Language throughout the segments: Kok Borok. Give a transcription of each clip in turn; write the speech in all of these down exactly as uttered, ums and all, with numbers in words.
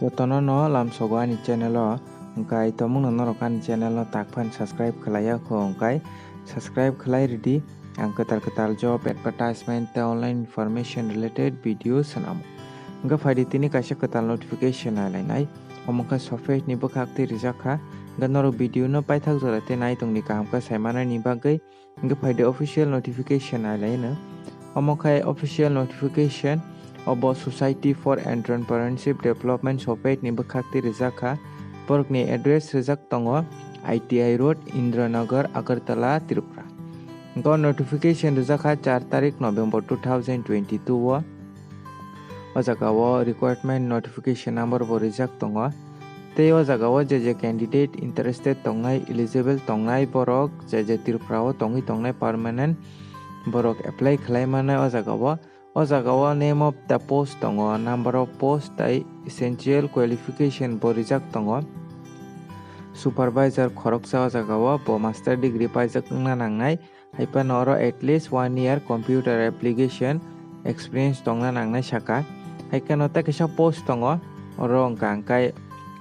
Jotono no lamsogo ani channel o, hwnkhe tongmungno norok ani channel no tak phan subscribe khlaiya kho, hwnkhe subscribe khlai rwdi. Ang kwtal kwtal job advertisement tei online information related video swnamo. Hwnkhe phaidi tini kaisa kwtal notification nai lainai. Omo khe software ni bwkhak twi rijak kha. Hwnkhe norok video no paithak jora tei nai tongdi kaham khe sai manani bagwi. Hwnkhe phaidi official notification nai laino. Omo khe official notification obo Society for Entrepreneurship Development software ni bwkhak twi rijak kha. Borokni address rijak tongo I T I Road, Indranagar, Agartala, Tripura. Hwnkhe o notification rijak kha char tarik November two thousand twenty-two o. O jaga o requirement notification number bo rijak tongo. Tei o jaga o je je candidate interested tongnai, eligible tongnai borok, je je Tripura o tongwi tongnai permanent borok apply khlai mannai o jaga o. O jaga o name of the post tongo, number of post tei essential qualification bo rijak tongo. Supervisor khoroksa o jaga o bo master degree paijak wngna nangnai. Hai phano oro at least one year computer application experience tongna nangnai saka. Hai kheno tei kaisa post tongo, oro wngkha hwnkhe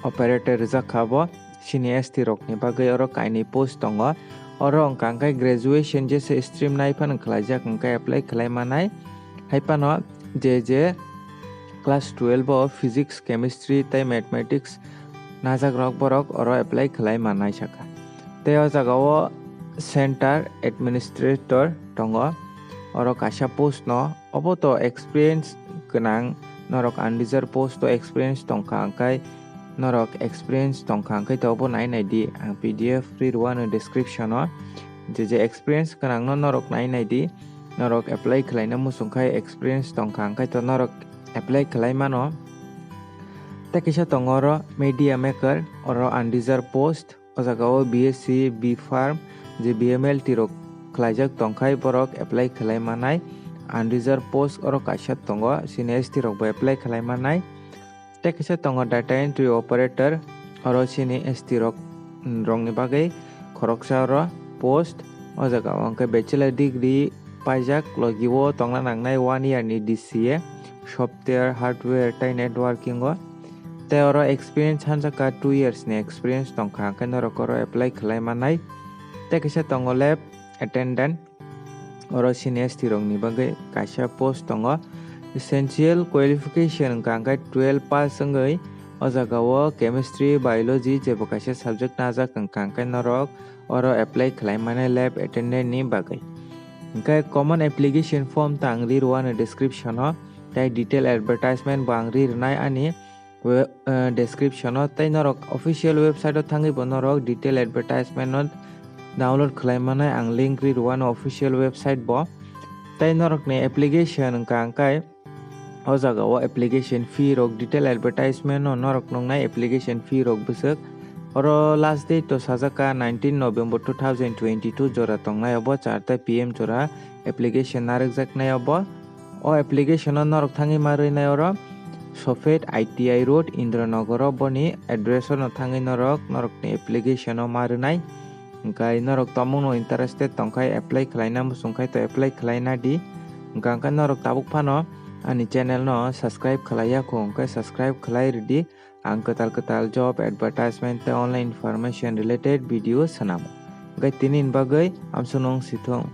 operator rijak kha bo, sini S T rokni bagwi oro kainwi post tongo. Oro wngkha hwnkhe graduation jesa stream nai phano khlaijak hwnkhe apply khlai manai. Hai phano je je class twelve o physics, chemistry tei mathematics najakrok borok oro apply khlai manai saka. Tei o jaga o center administrator tongo, oro kaisa post no, obo to experience gwnang, norok unreserved post o experience tongkha hwnkhe, norok experience tongkha hwnkhe to obo nai nai di, ang P D F ri rwano description o, je je experience gwnang no norok nai nai di, norok apply khlaina muchung khai experience tongkha hwnkhe to norok apply khlai mano. Tei kisa tongo oro media maker, oro unreserved post, o jaga o B S C, B Pharm, je B M L T rok khlaijak tongkhai borok apply khlai manai, unreserved post oro kaisa tongo, sini S T rok bo apply khlai manai. Tei kisa tongo data entry operator, oro sini S T rok, mm, rokni bagwi khoroksa oro post. O jaga o hwnkhe bachelor degree paijak, logi o tongna nangnai one year ni D C A, software, hardware tei networking o. Tei oro experience hanjak kha, two years ni experience tongkha, hwnkhe norok oro apply khlai manai. Tei kisa tongo lab attendant, oro sini S T rokni bagwi kaisa post tongo. Essential qualification wngkha hwnkhe twelve pass wngwi o jaga o chemistry, biology jebo kaisa subject najak wngkha hwnkhe norok oro apply khlai mani lab attendant ni bagwi. Hwnkhe common application form ta ang ri rwano description o, tei detail advertisement bo ang ri rwnai ani we-, eh, description o, tei norok official website o thangwi bo norok detail advertisement no download khlai manai ang link ri rwano official website bo. Tei norokni application wngkha hwnkhe o jaga o application fee rok, detail advertisement no norok nuknai application fee rok bwswk. Oro last date to sajak kha nineteen November two thousand twenty-two, jora tongnai obo char ta P M jora application narwkjaknai obo. O application o norok thangwi ma rwnai oro Sophet I T I Road, Indranagar o, boni address o no thangwi norok norokni application o ma rwnai. Hwnkhe norok tongmungno interested tongkhai, apply khlaina muchungkhai to apply khlaina di. Hwnkhe norok tabuk phano ani channel no subscribe khlaiya kho, hwnkhe subscribe khlai rwdi. Ang kwtal kwtal job advertisement tei online information related video swnamo. Hwnkhe tini ni bagwi amsonong sithung.